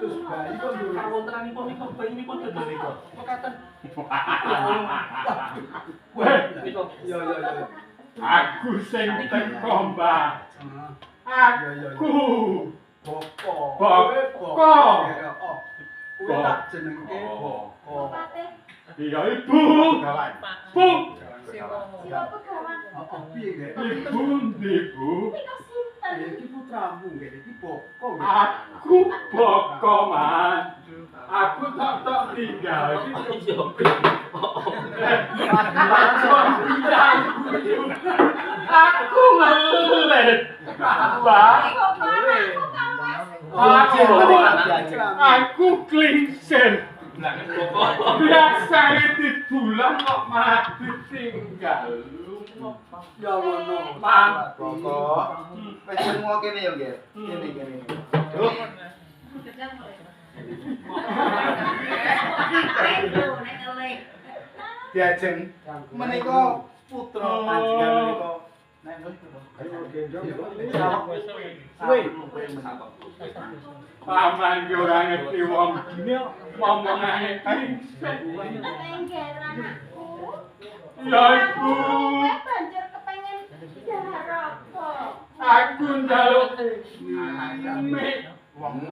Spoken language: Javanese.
Terus bayi kok nduk. Kawontenanipun nika bayinipun dados nika. Mekaten. Weh, Nika. Iya iya iya. aku sing teko, Mbah. Iya iya. Aku. Boko. Boko. Oh. Kuwi tak jenengke Boko. Iya, Ibu. Bu, Siwa Begawan. Heeh, piye nggih? Ibu ndi, Bu? Nika sinten? Iki putramu nggih, iki Boko nggih. Aku Boko, Man. Aku tak tak tinggal iki. Iya. Aku ngelit. Mbah, Boko anakku kang wis. aku klingsir. Biasane didulang kok malah ditinggal. Ya ngono. Man. Boko. Wis lunga kene ya, Nggih. Kene kene. Duh, diajeng menika putra panjenengan menika. Nek nggih putra. Suwe. Paman ki ora ngerti wong ngomongane klingsir. Lengger anakku. Ya Ibu, Kowe banjur kepengen dahar apa? aku njaluk mie. Wong